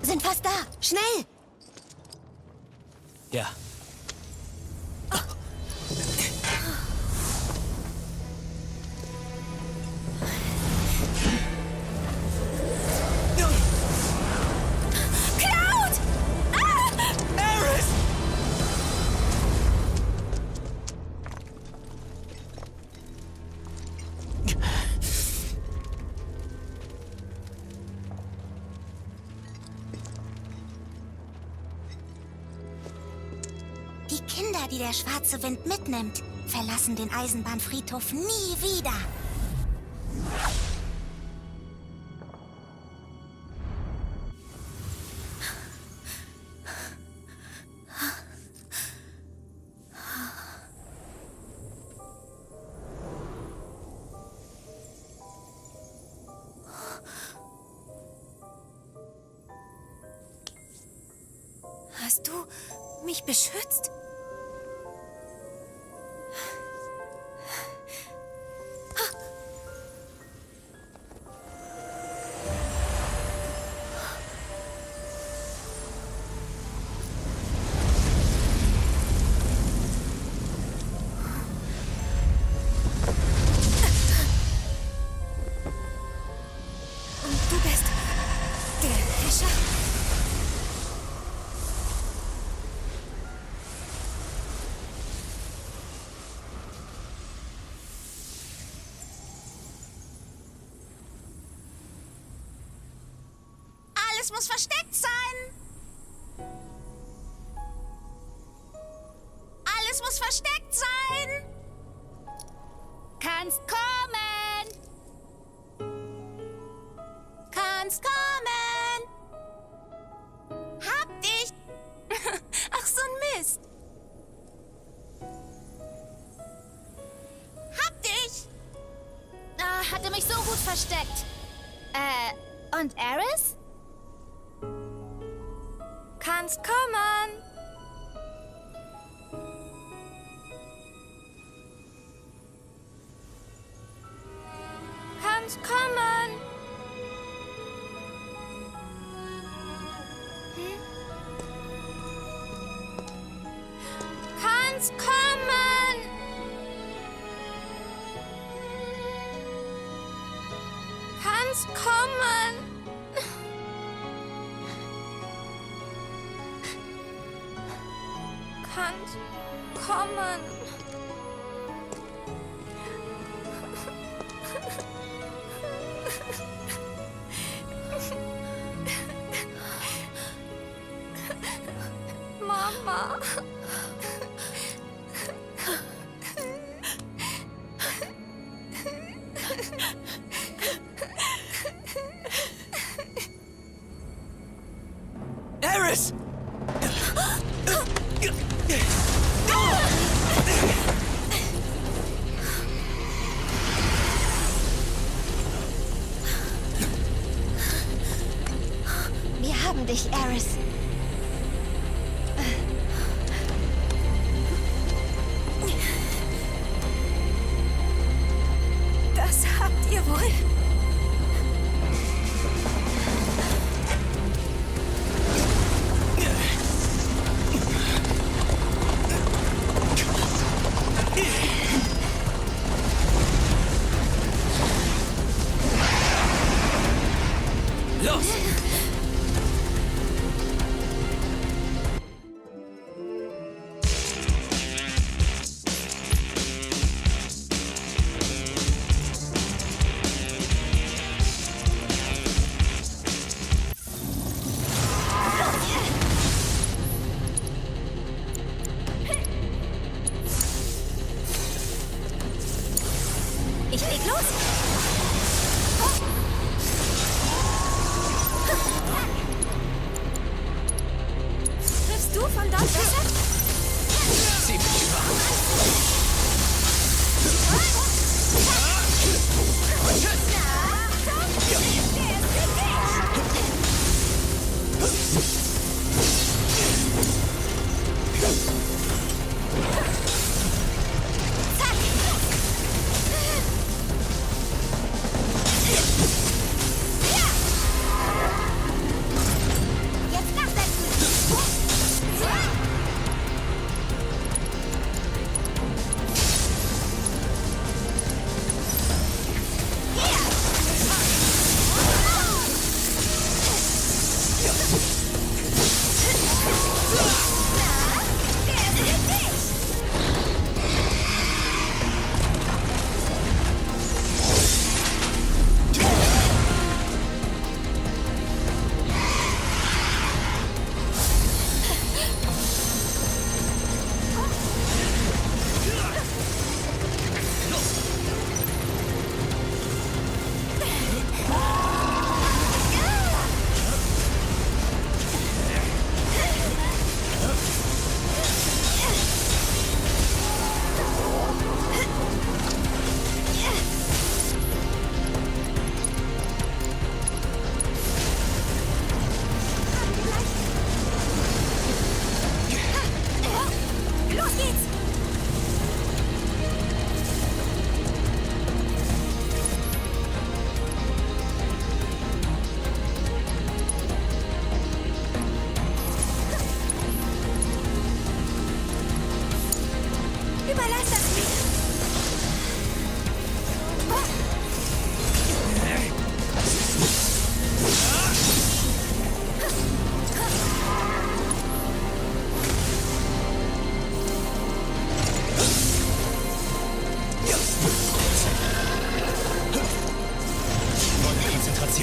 Sind fast da. Schnell! Ja. Cloud! Ah! Aerith! Die Kinder, die der schwarze Wind mitnimmt, verlassen den Eisenbahnfriedhof nie wieder. Hast du mich beschützt? Und du bist der Fischer? Alles muss versteckt sein. Alles muss versteckt sein. Kannst kommen. Kannst kommen. Hab dich. Ach, so ein Mist. Hab dich. Hatte mich so gut versteckt. Und Aerith? Kannst kommen. Kannst kommen. Kannst kommen. Kannst kommen. Kannst kommen. Mama. Aerith! Wir haben dich, Aerith. Das habt ihr wohl. Los! Ich leg los.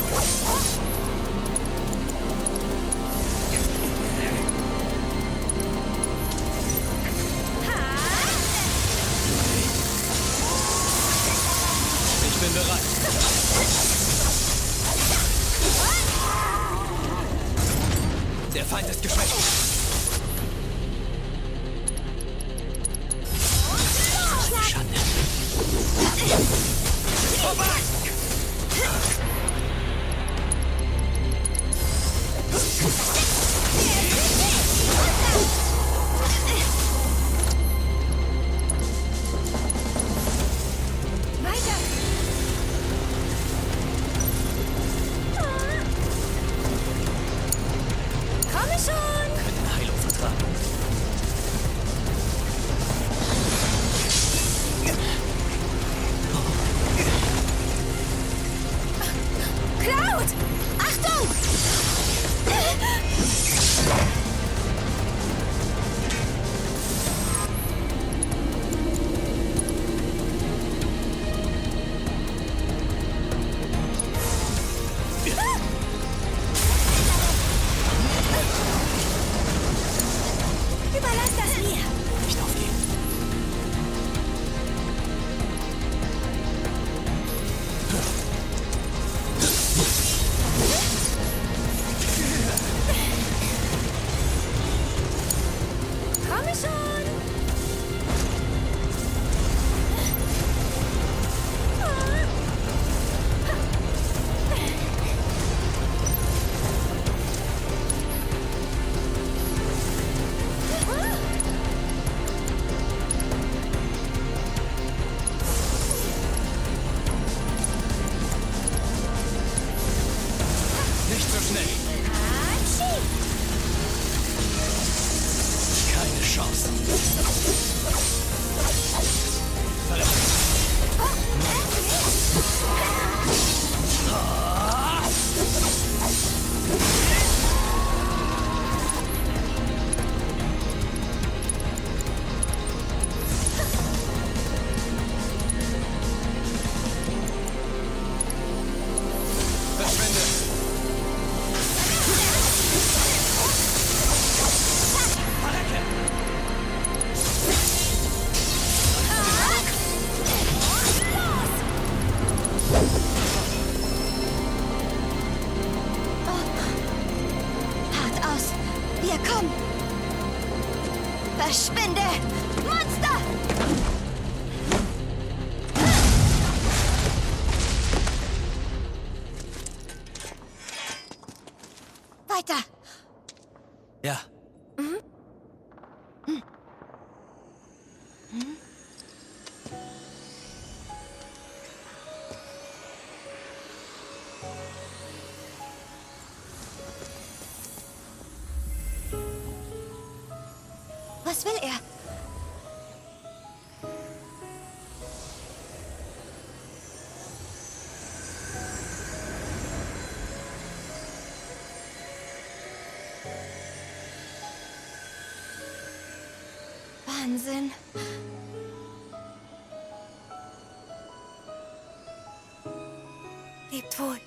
Position. Ich bin bereit. Der Feind ist geschwächt. Schande. Vorbei! Weiter! Komme schon! Können Heilung vertragen. Cloud! Achtung! Überlass das mir! Nicht aufgeben. Komme schon! Nicht so schnell. Hatschi! Keine Chance. Verletzt. Verschwinde. Verrecke. Hart aus! Wir kommen! Verschwinde! Monster! Weiter! Ja. Was will er? Wahnsinn. Lebt wohl.